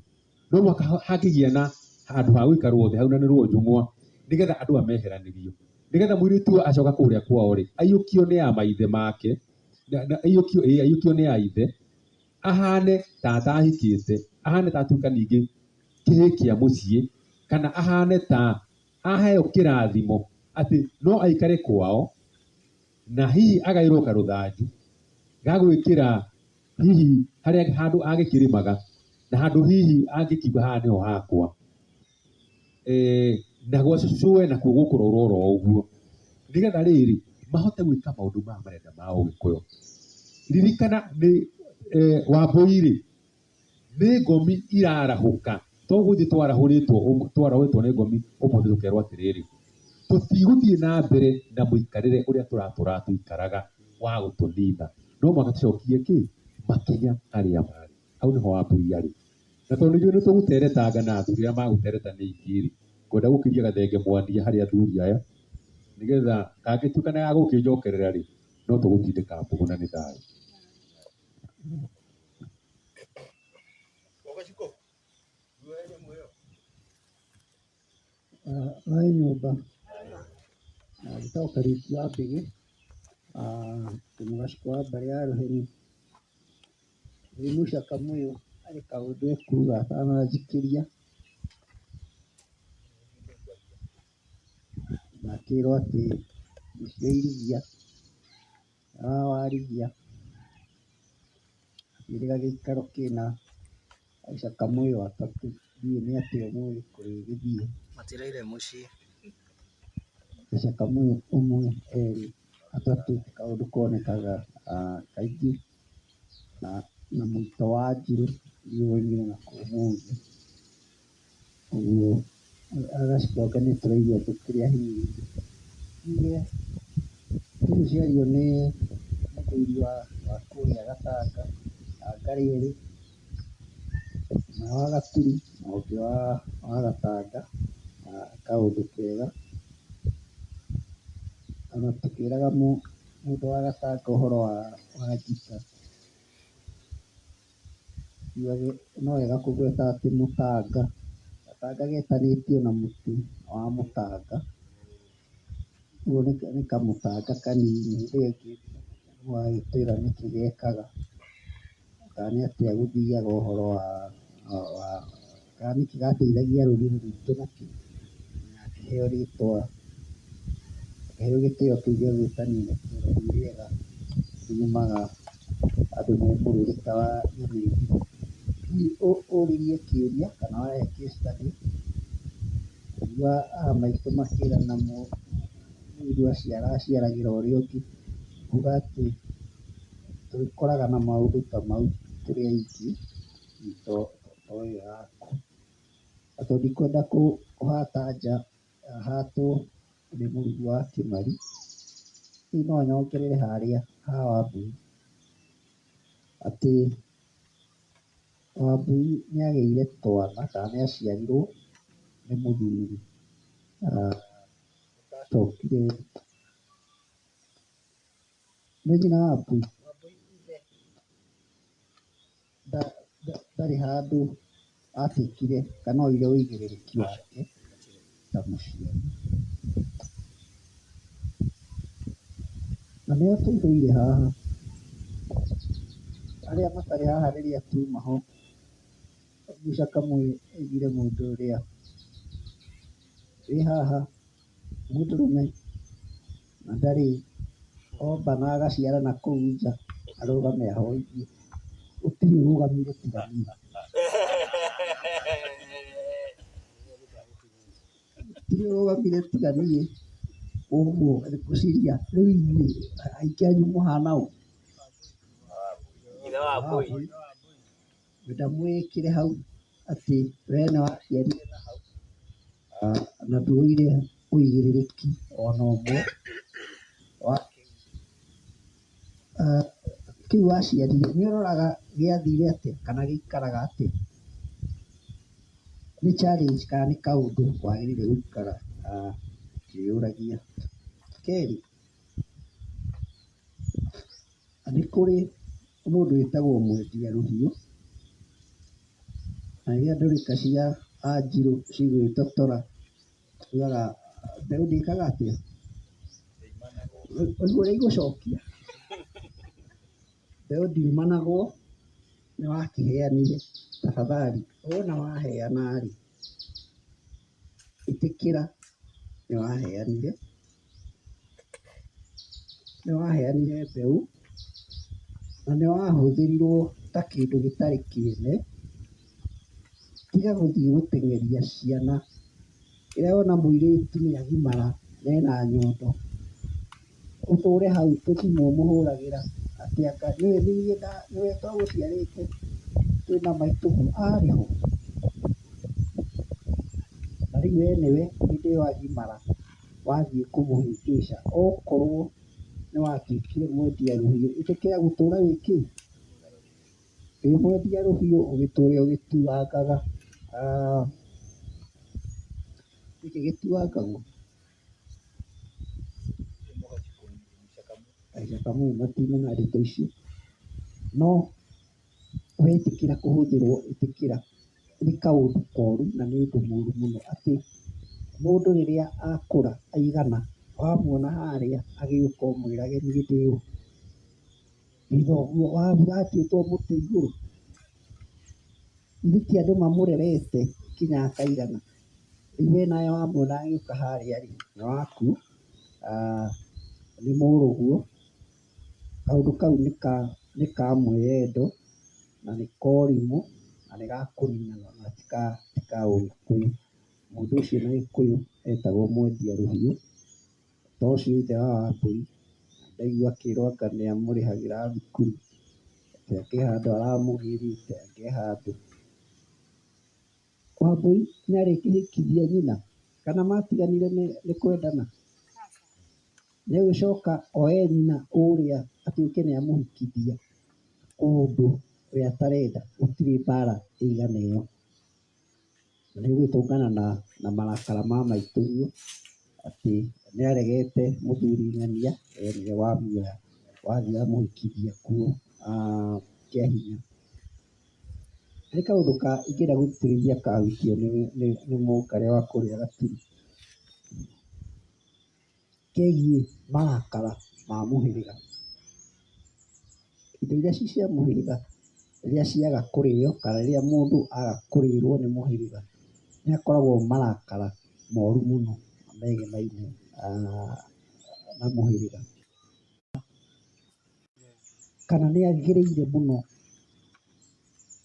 No mũhaka hangĩgĩa na handũ ha gũikarwo thĩ haunanĩrwo njũng'wa nĩgetha andũ aya meheranĩrio. Nĩgetha mũirĩtu ũyũ acoka kũrĩa kwao rĩ, aiyũkio nĩ a maithe make, aiyũkio, ĩĩ aiyũkio nĩ a ithe, ahane ta atahikĩte, ahane ta atuĩka ningĩ kĩhĩĩ kĩa mũciĩ, kana ahane ta aheo kĩrathimo atĩ no aikare kwao, na hihi agaĩrwo karũthanju ga gwĩkĩra hihi harĩa handũ agĩkĩrĩmaga, na handũ hihi angĩkiuga haha nĩho hakwa. Na gwa cũcũwe nakuo gũkũrorwo oro ũguo, nĩgetha rĩrĩ mahote gwĩka maũndũ maya marenda ma ũgĩkũyũ. Ririkana nĩ Wambũi rĩ, nĩ ngomi irarahũka, to gũthiĩ twarahũrĩtwo twarahũrĩtwo nĩ ngomi ũmũthĩ tũkerwo atĩrĩrĩ, tũtigũthiĩ na mbere na mũikarĩre ũrĩa tũratũraga tũikaraga wa gũtũnina, no mũhaka tũcokie kĩ makinya harĩa marĩ. Hau nĩho Wambũi arĩ. Na tondũ nĩ njũĩ nĩ tũgũteretanga na athuri arĩa magũtereta nĩ aingĩ rĩ, ngwenda gũkĩria gathenge mwania harĩ athuri aya, nĩgetha kangĩtuĩka nĩ gagũkĩnjokerera rĩ, no tũgũtindĩka mbũgũ na nĩ thayũ. Wa nyũmba njĩtagwo Kariũki wa Mbĩgĩ, ndĩ mũgacikũ wa mbarĩ ya Rũheni. Ndĩ mũcaka mũyũ harĩ kaũndũ ekuga atananjikĩria, ndakĩrwo atĩ nĩcio irigia, na warigia kĩrĩga gĩikaro kĩna acaka mũyũ atatũ, ndiũĩ nĩ atĩa ũmũthĩ kũrĩgĩthiĩ. Matiraire mũciĩ. Acaka mũyũ ũmwe, erĩ, atatũ, kaũndũ konekaga kaingĩ na mũito wa njirũ ndiũĩ woimire nakũ ũmũthĩ. Ũguo agacoka nĩ tũraigua tũkĩrĩ ahinyĩrĩrie. Tuge icio ciario nĩ mũthuri wa kũrĩa Gatanga, Ngarĩrĩ, ũmwe wa Gaturi na ũngĩ wa Gatanga, kaũndũ kega. Ona tũkĩraga mũndũ wa Gatanga ũhoro wa njika, no wega kũgweta atĩ mũtanga, gatanga getanĩtio na mũtĩ wa mũtanga, ũguo nĩ kamũtanga kanini, rĩngĩ ũgagĩtwĩra nĩkĩ gekaga, kana nĩ atĩa gũthiaga ũhoro wa kana nĩkĩ gateithagia rũrĩrĩ rwitũ nakĩ, na akĩheo rĩtwa, akĩheo gĩtĩo kĩu gĩa gwĩtanio na itũra rĩu rĩega riumaga andũ me mũrũrĩ ta wa Nyamĩngĩ. Hihi ũririe kĩũria kana wahe case study, ngaigua a maitũ makĩrana mũndũ aciara aciaragĩra ũrĩa ũngĩ, kuga atĩ tũgĩkoraga na maũndũ ta mau tũrĩ aingĩ ta ĩyo yaku. Na tondũ ndikwenda kũhata nja, hatwo nĩ mũrugi wa Kĩmari, rĩu no nyongerere harĩa ha Wambui, atĩ Wambui nĩ agĩire twana kana nĩ aciarirwo nĩ mũthuri ũtacokire nĩ nyina wa Wambui. Wambui ithe ndarĩ handũ atuĩkire kana oire ũigĩrĩrĩki wake ta mũciari. Na nĩo tũihũire haha. Arĩa matarĩ haha rĩrĩa tuma ho, Musa Kamwe aigire mũndũ ũrĩa wĩ haha mũndũrũme na ndarĩ omba na agaciara na kũu nja arũgame ahoithie. Gũtirĩ ũrũgamire tiga niĩ. Gũtirĩ ũrũgamire tiga niĩ. Ũguo ngwĩciria rĩu inyuĩ aingĩ anyu mũhana ũ? Ithe wa mbũi. Ngwenda mwĩkĩre hau atĩ we nĩwaciarire na hau na nduoire ũigĩrĩrĩki ona ũmwe wa kĩu waciarire. Nĩũroraga gĩathire atĩa kana gĩikaraga atĩa. Nĩ challenge kana nĩ kaũndũ wagĩrĩire gũikara ũkĩyũragia. Kerĩ, nĩ kũrĩ mũndũ wĩtagwo mwendia rũhiũ, na rĩrĩa ndũrĩka cia anjirũ cigwĩtotora ugaga mbeũ ndĩkaga atĩa, ũguo ũrĩa igũcokia mbeũ ndiumanagwo, nĩwakĩheanire. Tafadhali wona waheana rĩ, ĩtĩkĩra nĩwaheanire, nĩwaheanire mbeũ na nĩwahũthĩrirwo ta kĩndũ gĩtarĩ kĩene. Tiga gũthiĩ gũteng'eria ciana. Rĩrĩa wona mũirĩtu nĩ agimara na ena nyondo, ũtũre hau tũthimũ ũmũhũragĩra atĩ anga nĩwe nĩwe twagũciarĩte twĩna maitũguo arĩ ho. Na rĩu we nĩwe hĩndĩ ĩyo agimara wathiĩ kũmũhĩngĩca, okorwo nĩwatuĩkire mwendia rũhiũ, ĩtĩkĩra gũtũra wĩ kĩ? Wĩ mwendia rũhiũ ũgĩtũre ũgĩtuangaga. Nĩkĩ gĩtuangagwo? Aca Kamũyũ matimena ndeto icio. No wetĩkĩra kũhũthĩrwo, ĩtĩkĩra nĩ kaũndũ koru na nĩ ũndũ mũru mũno atĩ mũndũ rĩrĩa akũra aigana, wamuona harĩa agĩũka ũmwĩrage niĩ ndĩ ũ, ndĩ thoguo watuĩtwo mũtĩ igũrũ. Ithe ti andũ mamũrerete nginya akaigana. Rĩu we nawe wamuona agĩũka harĩa rĩ, nĩ waku, nĩ mũrũguo. Kaũndũ kau nĩ ka mwĩyendo na nĩ korimũ na nĩ ga kũninana na ti ka ũgĩkũyũ. Mũndũ ũcio na gĩkũyũ etagwo mwendia rũhiũ, ta ũcio ithe wa Wambũi, ndaigua akĩrwo anga nĩ amũrĩhagĩra thukuru, atĩ angĩ handũ aramũgĩrĩte, angĩ handũ. Wambũi nĩ arĩkĩhikithia nyina kana matiganire nĩ kwendana? Nĩ agũcoka oe nyina ũrĩa atuĩke nĩ amũhikithia kũndũ we atarenda, gũtirĩ mbara ĩigana ĩyo. Na nĩ ũgũtũngana na marakara ma maitũguo atĩ nĩ aregete mũthuri ng'ania, we nĩwe wamuoya wathiĩ wamũhikithia kuo kĩa hinya. Nĩ kaũndũ ka ingĩenda gũtĩtĩrithia kahutio nĩ mũngarĩ wa kũrĩa Gaturu, kegiĩ marakara ma mũhĩrĩga. Indo iria ci cia mũhĩrĩga rĩrĩa ciaga kũrĩo kana rĩrĩa mũndũ aga kũrĩrwo nĩ mũhĩrĩga, nĩ hakoragwo marakara moru mũno megemaine na mũhĩrĩga. Kana nĩ agĩrĩire mũno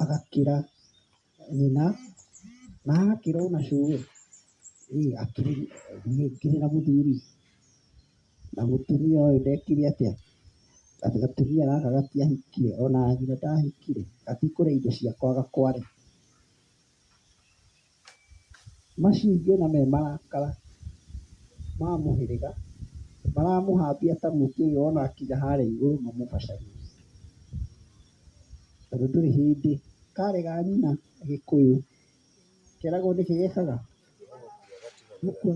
agakĩra nyina na agakĩra ona cũwe, akĩrĩ niĩ ngĩrĩ na mũthuri na mũtumia ũyũ ndekire atĩa, atĩ gatumia gaka gatiahikire ona nyina ndahikire, gatikũrĩa indo ciakwa gakware. Macio ingĩona me marakara ma mũhĩrĩga maramũhambia ta mũtĩ ũyũ ona akinya harĩa igũrũ mamũbacagie. Tondũ ndũrĩ hĩndĩ karĩ ga nyina Gĩkũyũ keragwo nĩkĩ gekaga gũkua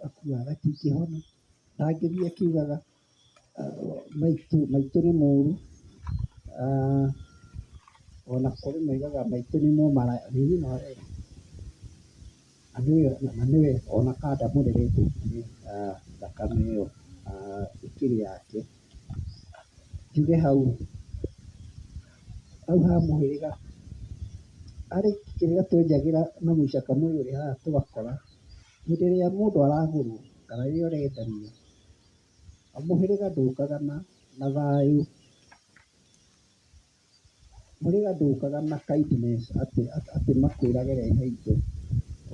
gakua gatingĩhona, ndangĩthiĩ akiugaga maitũ nĩ mũru, ona kũrĩ moigaga maitũ nĩ mũmaraya, nĩ nyina ũrera. Na nĩwe ona kana ndamũrerete ikĩrĩ thakame ĩyo ĩkĩrĩ yake. Njuge hau hau ha mũhĩrĩga, harĩ kĩrĩa twenjagĩra na mũicaka mũyũ ũrĩ haha tũgakora, hĩndĩ ĩrĩa mũndũ aragũrwo kana rĩrĩa ũrendania, mũhĩrĩga ndũkaga na thayũ, mũhĩrĩga ndũkaga na kindness atĩ atĩ makwĩrage rehe indo,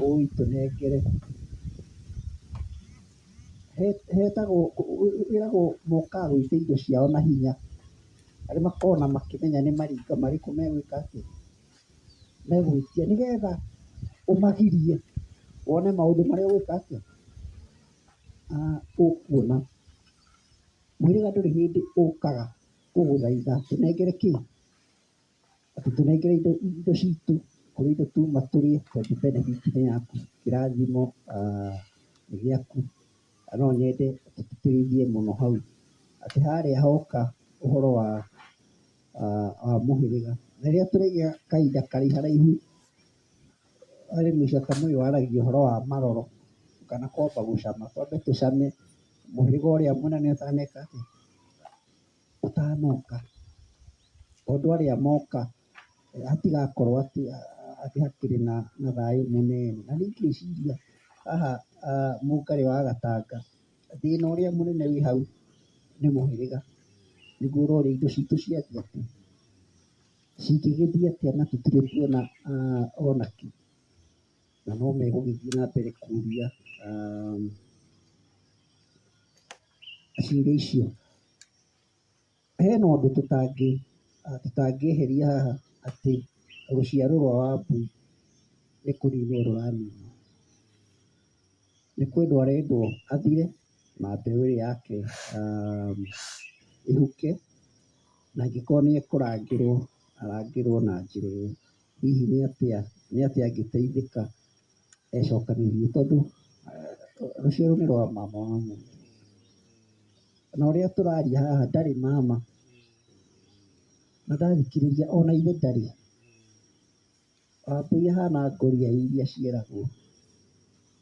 ũi tũnengere. Hetagwo wĩragwo mokaga gwĩtia indo ciao na hinya, arĩa makoragwo na makĩmenya nĩ maringa marĩkũ megwĩka atĩa, megwĩtia nĩgetha ũmagirie wone maũndũ marĩa ũgwĩka atĩa, ũkuona. Mũhĩrĩga ndũrĩ hĩndĩ ũkaga gũgũthaitha tũnengere kĩ, atĩ tũnengere indo citũ kũrĩ indo tuma tũrĩe tondũ benefit nĩ yaku, kĩrathimo nĩ gĩaku. Na no nyende tũtĩtĩrithie mũno hau atĩ harĩa hoka ũhoro wa mũhĩrĩga, na rĩrĩa tũrĩgĩa kahinda karaiharaihu harĩ mũico ta mũyũ waragia ũhoro wa maroro kana kwamba gũcama, twambe tũcame mũhĩrĩga ũrĩa mũnene ũtaneka atĩa, ũtanoka, tondũ arĩa moka hatigakorwo atĩ atĩ hakĩrĩ na thayũ mũnene. Na niĩ ngĩciria haha mũngarĩ wa Gatanga, thĩna ũrĩa mũnene wĩ hau nĩ mũhĩrĩga, nĩguo ũroria indo citũ ciathiĩ atĩa, cingĩgĩthiĩ atĩa na tũtirĩ tuona ona kĩ, na no megũgĩthiĩ na mbere kũria ciũria icio. Hena ũndũ tũtangĩeheria haha atĩ rũciaro rwa Wambui nĩ kũninwo rũraninwo. Nĩ kwendwo arendwo athire na mbeũ ĩrĩa yake ĩhuke, na angĩkorwo nĩ ekũrangĩrwo, arangĩrwo na njĩra ĩyo. Hihi nĩ atĩa nĩ atĩa angĩteithĩka ecokanĩrĩrie, tondũ rũciaro nĩ rwa mama wa mũndũ. Na ũrĩa tũraria haha ndarĩ mama, na ndathikĩrĩria ona ithe ndarĩ. Wambui ahana ngoria iria cieragwo,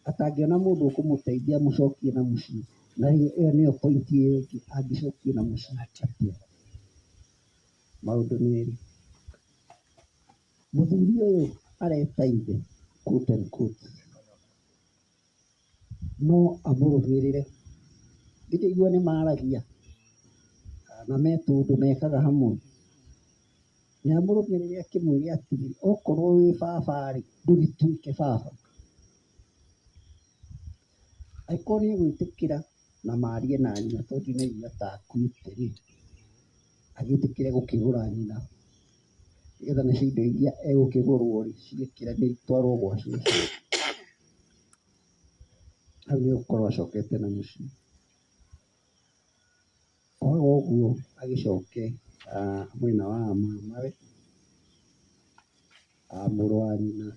atangĩona mũndũ ũkũmũteithia amũcokie na mũciĩ, na ĩyo nĩyo point ĩyo ĩngĩ, angĩcokio na mũciĩ atĩa? Maũndũ merĩ. Mũthuri ũyũ areta ithe, quote and quote, no amũrũmĩrĩre. Ndindaigua nĩ maragia na me tũũndũ mekaga hamwe. Nĩ amũrũmĩrĩre akĩmwĩre atĩrĩ, okorwo wĩ baba rĩ, ndũgĩtuĩke baba. Angĩkorwo nĩ egwĩtĩkĩra na marie na nyina tondũ ndinaigua ta akuĩte rĩ, agĩtĩkĩre gũkĩgũra nyina, nĩgetha nacio indo iria egũkĩgũrwo rĩ, cigĩkĩranio itwarwo gwa cũcũ. Hau nĩ egũkorwo acokete na mũciĩ. Kwaga ũguo agĩcoke mwena wa mamawe, mũrũ wa nyina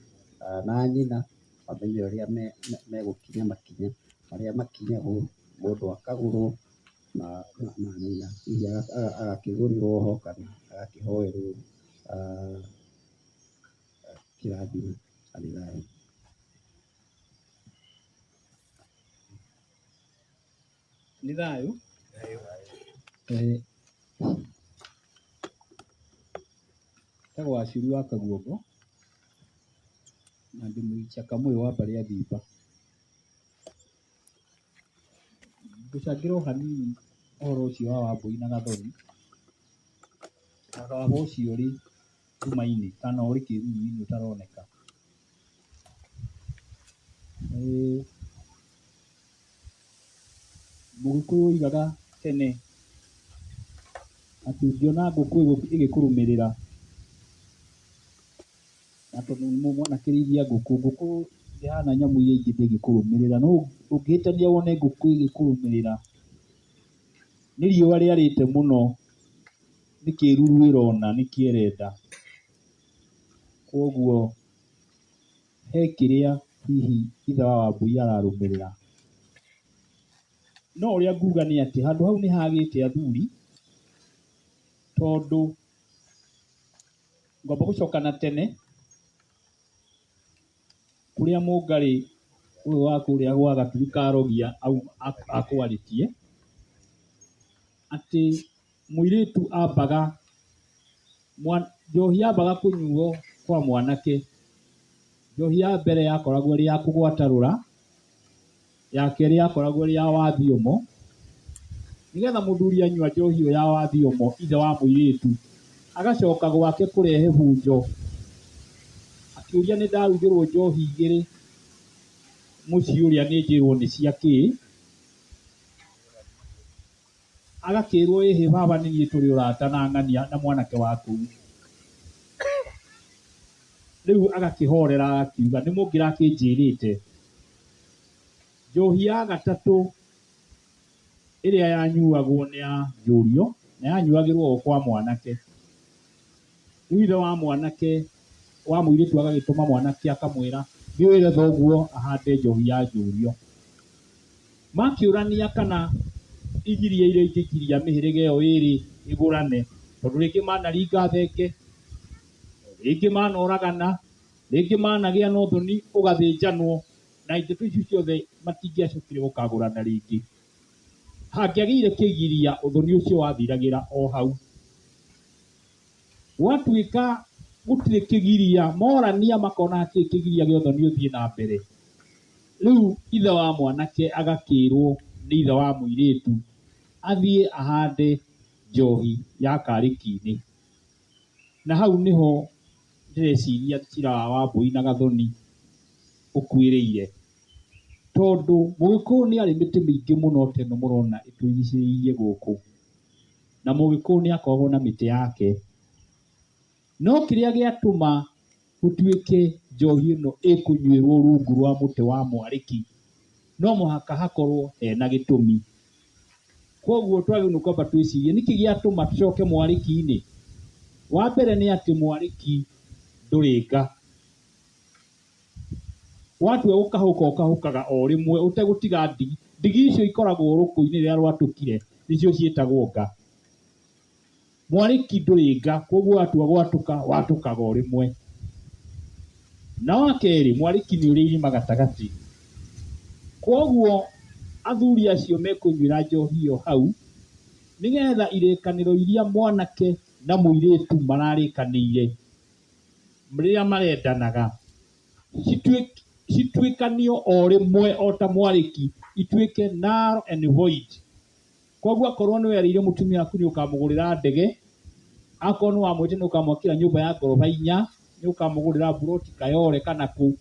na nyina mamenye ũrĩa megũkinya makinya marĩa makinyagwo, mũndũ akagũrwo na nyina hihi agakĩgũrĩrwo ho kana agakĩhoerwo kĩrathimo arĩ thayũ. Nĩ thayũ. Njĩtagwo Wacuri wa Kaguongo na ndĩ mũicaka mũyũ wa mbarĩ ya Thimba. Ngũcangĩra o hanini ũhoro ũcio wa Wambũi na Gathoni, na baba ũcio ũrĩ nduma-inĩ kana ũrĩ kĩruru-inĩ ũtaroneka. Mũgĩkũyũ oigaga tene atĩ ũngĩona ngũkũ ĩgĩkũrũmĩrĩra, na tondũ mwanakĩrĩithia ngũkũ, ngũkũ ndĩhana nyamũ iria ingĩ ndĩngĩkũrũmĩrĩra, no ũngĩhĩtania wone ngũkũ ĩgĩkũrũmĩrĩra, nĩ riũa rĩarĩte mũno, nĩ kĩruru ĩrona, nĩkĩo ĩrenda. Koguo he kĩrĩa hihi ithe wa Wambui ararũmĩrĩra. No ũrĩa nguga nĩ atĩ handũ hau nĩ hagĩte athuri, tondũ ngwamba gũcoka na tene kũrĩa mũngarĩ ũyũ wa kũrĩa gwa Gaturu ka Rogia akwarĩtie, atĩ Mũirĩtu ambaga, njohi yambaga kũnyuo kwa mwanake. Njohi ya mbere yakoragwo ĩrĩ ya kũgwata rũra, ya kerĩ yakoragwo ĩrĩ ya wathiomo, nĩgetha mũthuri anyua njohi ĩyo ya wathiomo, ithe wa mũirĩtu, agacoka gwake kũrehe bunjo, akĩũria nĩ ndarugĩrwo njohi igĩrĩ mũciĩ ũrĩa nĩ njĩrwo nĩ cia kĩ, agakĩrwo ĩhĩ baba nĩ niĩ tũrĩ ũrata na ng'ania na mwanake wa kũu. Rĩu agakĩhorera agakiuga nĩ mũngĩrakĩnjĩrĩte. Njohi ya gatatũ ĩrĩa yanyuagwo nĩ ya njũrio na yanyuagĩrwo o kwa mwanake. Rĩu ithe wa mwanake wa mũirĩtu agagĩtũma mwanake akamwĩra thiĩ wĩre thoguo ahande njohi ya njũrio. Makĩũrania kana igiria iria ingĩgiria mĩhĩrĩga ĩyo ĩrĩ ĩgũrane, tondũ rĩngĩ manaringa thenge, rĩngĩ manoragana, rĩngĩ managĩa na ũthoni ũgathĩnjanwo, na ndeto icio ciothe matingĩacokire gũkagũrana rĩngĩ. Hangĩagĩire kĩgiria ũthoni ũcio wathiragĩra o hau. Gwatuĩka gũtirĩ kĩgiria, morania makona hatirĩ kĩgiria gĩa ũthoni ũthiĩ na mbere. Rĩu ithe wa mwanake agakĩrwo nĩ ithe wa mũirĩtu athiĩ ahande njohi ya karĩki-inĩ. Na hau nĩho ndĩreciria cira wa Wambũi na Gathoni ũkuĩrĩire. Tondũ Mũgĩkũyũ nĩ arĩ mĩtĩ mĩingĩ mũno ta ĩno mũrona ĩtũrigicĩirie gũkũ. Na Mũgĩkũyũ nĩ akoragwo na mĩtĩ yake. No kĩrĩa gĩatũma gũtuĩke njohi ĩno ĩkũnyuĩrwo rungu rwa mũtĩ wa mwarĩki, no mũhaka hakorwo hena gĩtũmi. Koguo twagĩrĩirwo nĩ kwamba twĩcirie nĩkĩ gĩatũma tũcoke mwarĩki-inĩ. Wa mbere nĩ atĩ mwarĩki ndũrĩ nga. Watua gũkahũka ũkahũkaga o rĩmwe ũtegũtiga ndigi. Ndigi icio ikoragwo rũkũ-inĩ rĩrĩa rwatũkire nĩcio ciĩtagwo nga. Mwarĩki ndũrĩ nga, koguo watua gwatũka watũkaga o rĩmwe. Na wa kerĩ, mwarĩki nĩ ũrĩ irima gatagatĩ. Koguo athuri acio mekũnyuĩra njohi ĩyo hau, nĩgetha irĩkanĩro iria mwanake na mũirĩtu mararĩkanĩire rĩrĩa marendanaga, cituĩkanio o rĩmwe o ta mwarĩki, ituĩke null and void. Koguo akorwo nĩ werĩire mũtumia waku nĩ ũkamũgũrĩra ndege, akorwo nĩ wamwĩrĩte nĩ ũkamwakĩra nyũmba ya ngoroba inya, nĩ ũkamũgũrĩra mburoti Kayole kana kũ,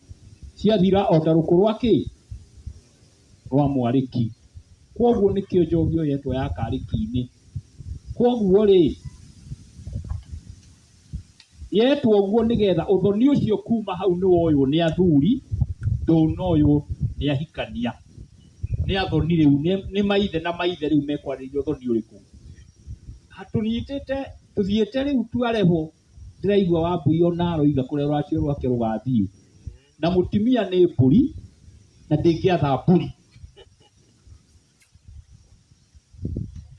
ciathira o ta rũkũ rwa kĩ? Rwa mwarĩki. Koguo nĩkĩo njohi ĩyo yetwo ya karĩki-inĩ. Koguo rĩ, yetwo ũguo nĩgetha ũthoni ũcio kuma hau nĩ woywo nĩ athuri, ndũnoywo nĩ ahikania. Nĩ athoni rĩu, nĩ maithe na maithe rĩu mekwarĩrĩria ũthoni ũrĩkũ. Tũnyitĩte, tũthiĩte rĩu twarehwo, ndĩraigua Wambui ona aroiga kũrĩa rũracio rwake rũgathiĩ. Na mũtumia nĩ mbũri, na ndĩngĩatha mbũri.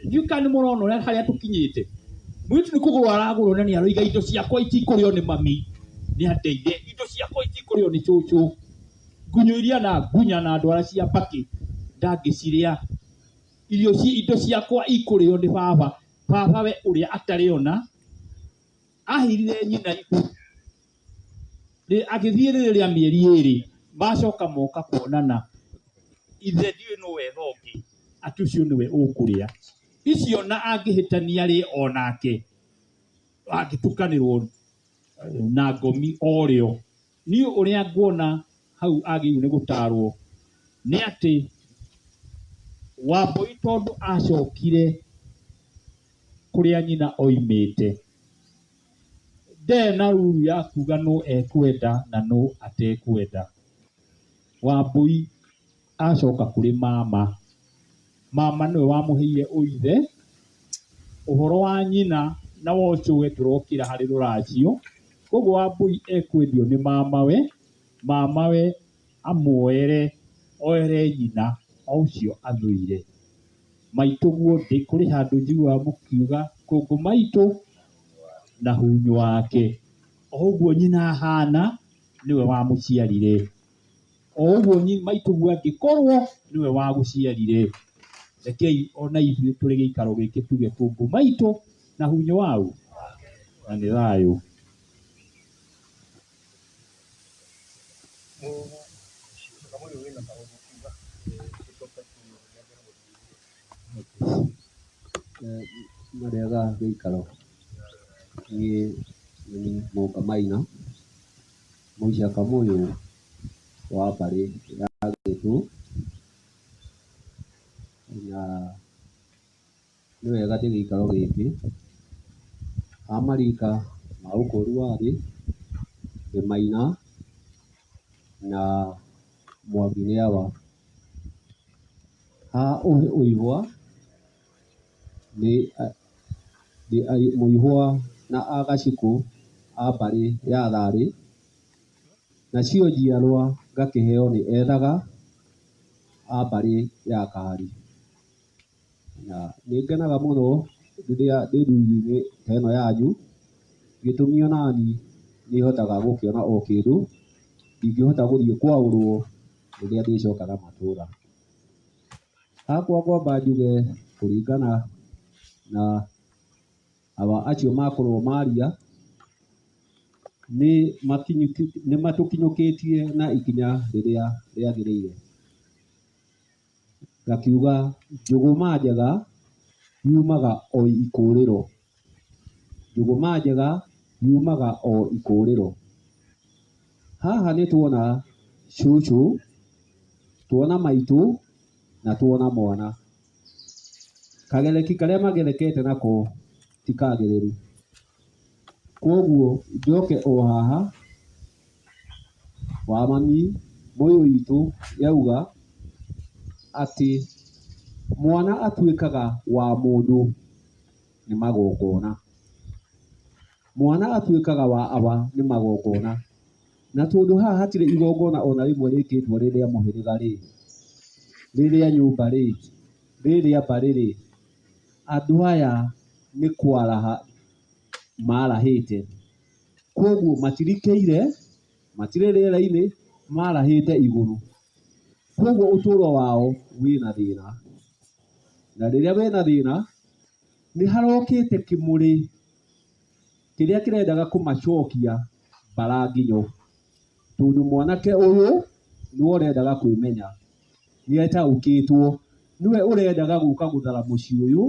Ndiũĩ kana nĩ mũrona ũrĩa harĩa tũkinyĩte. Mũirĩtu nĩ kũgũrwo aragũrwo na nĩ aroiga indo ciakwa itikũrĩo nĩ mami, nĩ andeire, indo ciakwa itikũrĩo nĩ cũcũ. Ngunyũ iria na ngunya na ndwara cia mbakĩ ndangĩcirĩa. Irio indo ciakwa ikũrĩo nĩ baba. Baba we ũrĩa atarĩ ona, aheirire nyina ihu agĩthiĩ rĩrĩ rĩa mĩeri ĩrĩ, macoka moka kuonana, ithe ndiũĩ nũ wetha ũngĩ, atĩ ũcio nĩwe ũkũrĩa. Icio na angĩhĩtania rĩ onake, angĩtukanĩrwo na ngomi o rĩo. Niĩ ũrĩa nguona hau agĩrĩirwo nĩ gũtarwo nĩ atĩ Wambũi tondũ acokire kũrĩa nyina oimĩte, ndarĩ na ruru ya kuga nũ ekwenda na nũ atekwenda. Wambũi acoka kũrĩ mama, mama nĩwe wamũheire ũithe, ũhoro wa nyina na wa ũcũwe ndũrokĩra harĩ rũracio, koguo Wambũi ekwendio nĩ mamawe, mamawe amuoere oere nyina o ũcio athũire. Maitũguo ndĩ kũrĩ handũ njiguaga mũkiuga kũngũ maitũ na hunyũ wake. O ũguo nyina ahana nĩwe wamũciarire. O ũguo maitũguo angĩkorwo nĩwe wagũciarire. Rekei ona ithuĩ tũrĩ gĩikaro gĩkĩ tuge tũngũ maitũ na hunyũ wau na nĩ thayũ. Marĩaga gĩikaro niĩ nĩ Mũnga Maina, mũicaka mũyũ wa mbarĩ ya Gĩtũ, na nĩ wega ndĩ gĩikaro gĩkĩ, a marika ma ũkũri wa thĩ, ndĩ Maina na Mwangi nĩ awa. Ha ũihwa nĩ mũihwa na agacikũ a mbarĩ ya Tharĩ, nacio njiarwa ngakĩheo nĩ ethaga a mbarĩ ya Kahari. Na nĩ ngenaga mũno rĩrĩa ndĩ ndundu-inĩ ta ĩno yanyu, gĩtũmi onani nĩ hotaga gũkĩona o kĩndũ, ndingĩhota gũthiĩ kwaũrwo rĩrĩa ndĩcokaga matũra. Hakwa ngwamba njuge kũringana na awa acio makorwo maria, nĩ matũkinyũkĩtie na ikinya rĩrĩa rĩagĩrĩire. Ngakiuga njũgũma njega yumaga o ikũrĩro, njũgũma njega yumaga o ikũrĩro. Haha nĩ tuona cũcũ, tuona maitũ na tuona mwana. Kagereki karĩa magerekete nako ti kagĩrĩru. Koguo njoke o haha wa mami mũyũ witũ yauga atĩ mwana atuĩkaga wa mũndũ nĩ magongona. Mwana atuĩkaga wa awa nĩ magongona. Na tondũ haha hatirĩ igongona ona rĩmwe rĩkĩtwo rĩrĩa mũhĩrĩga rĩ, rĩrĩa nyũmba rĩ, rĩrĩa mbarĩ rĩ, andũ aya nĩ kwaraha marahĩte. Koguo matirikĩire, matirĩ rĩera-inĩ, marahĩte igũrũ. Koguo ũtũro wao wĩna thĩna. Na rĩrĩa wĩna thĩna, nĩ harokĩte kĩmũrĩ kĩrĩa kĩrendaga kũmacokia mbara nginyo. Tondũ mwanake ũyũ nĩwe ũrendaga kwĩmenya, nĩ etaũkĩtwo, nĩwe ũrendaga gũka gũthara mũciĩ ũyũ,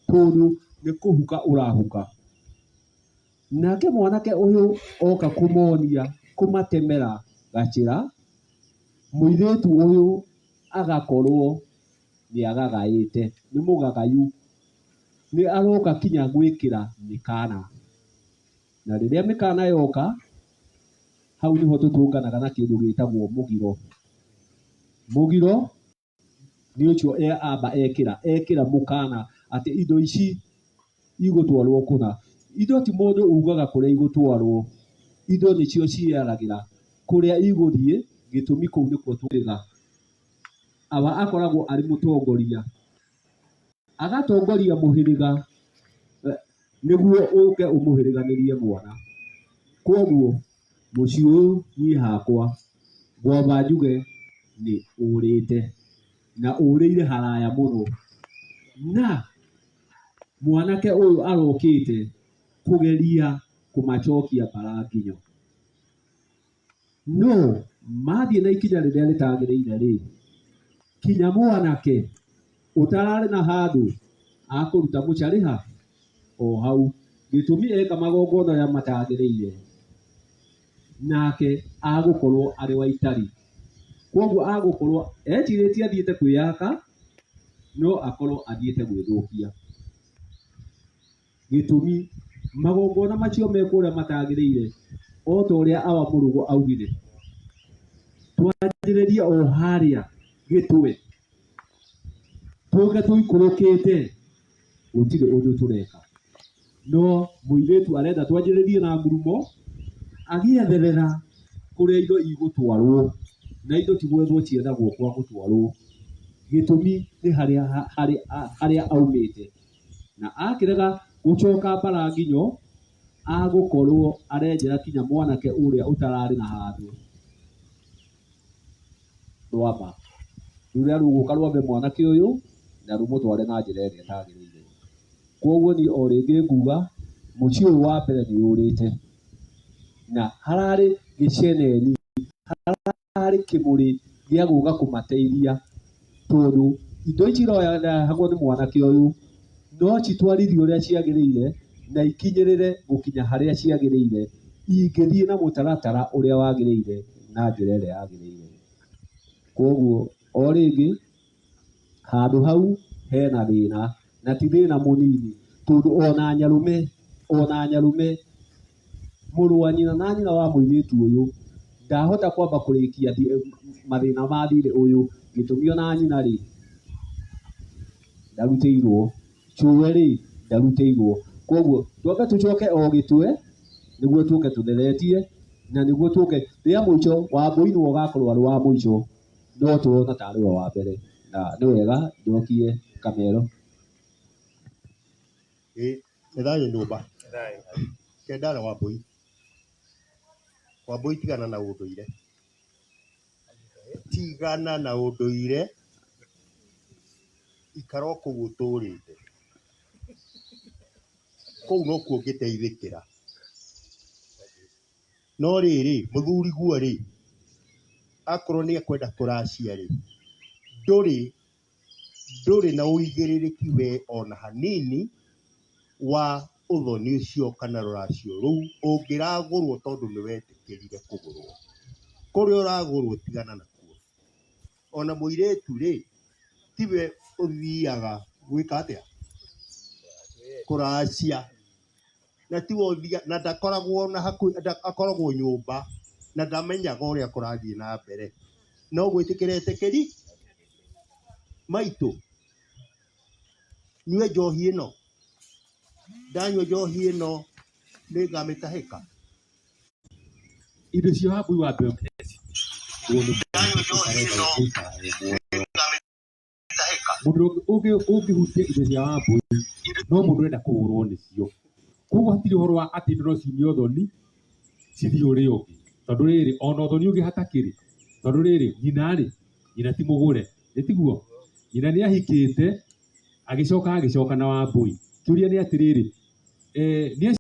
tondũ nĩ kũhuka ũrahuka. Nake mwanake ũyũ oka kũmonia, kũmatemera gacĩra, mũirĩtu ũyũ agakorwo nĩ agagaĩte, nĩ mũgagayu, nĩ aroka kinya gwĩkĩra mĩkana. Na rĩrĩa mĩkana yoka, hau nĩho tũtũnganaga na kĩndũ gĩtagwo mũgiro. Mũgiro nĩ ũcio amba ekĩra, ekĩra mũkana atĩ indo ici igũtwarwo kũna. Indo ti mũndũ ugaga kũrĩa igũtwarwo, indo nĩcio ciĩyaragĩra kũrĩa igũthiĩ, gĩtũmi kũu nĩkuo tũrĩga. Awa akoragwo arĩ mũtongoria, agatongoria mũhĩrĩga nĩguo ũke ũmũhĩrĩganĩrie mwana. Koguo mũciĩ ũyũ niĩ hakwa ngwamba njuge nĩ ũrĩte, na ũrĩire haraya mũno. Na mwanake ũyũ arokĩte kũgeria kũmacokia mbara nginyo. No mathiĩ na ikinya rĩrĩa rĩtagĩrĩire rĩ, kinya mwanake ũtararĩ na handũ akũruta mũcarĩha o hau, gĩtũmi eka magongona ũrĩa matagĩrĩire, nake agũkorwo arĩ wa itari. Koguo agũkorwo ecirĩtie athiĩte kwĩyaka, no akorwo athiĩte gwĩthũkia. Gĩtũmi magongona macio mekwo ũrĩa matagĩrĩire, o ta ũrĩa awa mũrũgũ augire, twanjĩrĩrie o harĩa gĩtwe, tũke tũikũrũkĩte, gũtirĩ ũndũ tũreka. No mũirĩtu arenda twanjĩrĩrie na ngurumo, agĩetherera kũrĩa indo igũtwarwo, na indo ti gwethwo ciethagwo kwa gũtwarwo. Gĩtũmi nĩ harĩa aumĩte. Na akĩrega gũcoka mbara nginyo, agũkorwo arenjera kinya mwanake ũrĩa ũtararĩ na handũ rwamba. Rũrĩa rũgũka rwambe mwanake ũyũ, na rũmũtware na njĩra ĩrĩa ĩtagĩrĩire. Koguo niĩ o rĩngĩ nguga mũciĩ ũyũ wa mbere nĩ ũrĩte na hararĩ gĩceneni, hararĩ kĩmũrĩ gĩa gũka kũmateithia tondũ indo ici irarehagwo nĩ mwanake ũyũ no citwarithio ũrĩa ciagĩrĩire na ikinyĩrĩre gũkinya harĩa ciagĩrĩire ingĩthiĩ na mũtaratara ũrĩa wagĩrĩire na njĩra ĩrĩa yagĩrĩire. Koguo o rĩngĩ handũ hau hena thĩna na ti thĩna mũnini tondũ ona nyarũme ona nyarũme mũrũ wa nyina na nyina wa mũirĩtu ũyũ ndahota kwamba kũrĩkia mathĩna ma thirĩ ũyũ gĩtũmi ona nyina rĩ ndarutĩirwo cũwe rĩ ndarutĩirwo. Koguo twambe tũcoke o gĩtwe nĩguo tũke tũtheretie na nĩguo tũke rĩa mũico Wambũi nĩwe ũgakorwo arĩ wa mũico no tũrona tarĩ we wa mbere na nĩ wega njokie kamero. Ĩ nĩ thayũ nyũmba. Kendara Wambũi. Wambũi tigana na ũndũire. Tigana na ũndũire, ikara o kũu ũtũrĩte. Kũu nokuo ũngĩteithĩkĩra. No rĩrĩ, mũthuriguo rĩ, akorwo nĩ ekwenda kũracia rĩ, ndũrĩ ndũrĩ na ũigĩrĩrĩki we ona hanini wa ũthoni ũcio kana rũracio rũu ũngĩragũrwo tondũ nĩ wetĩkĩrire kũgũrwo. Kũrĩa ũragũrwo tigana nakuo. Ona mũirĩtu rĩ, tiwe ũthiaga gwĩka atĩa? Kũracia. Na tiwe ũthiaga, na ndakoragwo na hakuhĩ, akoragwo nyũmba na ndamenyaga ũrĩa kũrathiĩ na mbere. No gwĩtĩkĩra etĩkĩri maitũ, nyue njohi ĩno, ndanyua njohi ĩno nĩngamĩtahĩka. Indo cia Wambũi wa mbere ũtarenda gũikara e muoyo. Mũndũ ũngĩhutia indo cia Wambũi no mũndũ ũrenda kũhũrwo nĩcio. Koguo hatirĩ ũhoro wa atĩ indo no ciume ũthoni cithiĩ ũrĩa ũngĩ. Tondũ rĩrĩ ona ũthoni ũngĩ hatakĩrĩ, tondũ rĩrĩ nyina rĩ, nyina ti mũgũre, ĩ tiguo? Nyina nĩ ahikĩte agĩcoka agĩcoka na Wambũi. Kĩũria nĩ atĩrĩrĩ, nĩ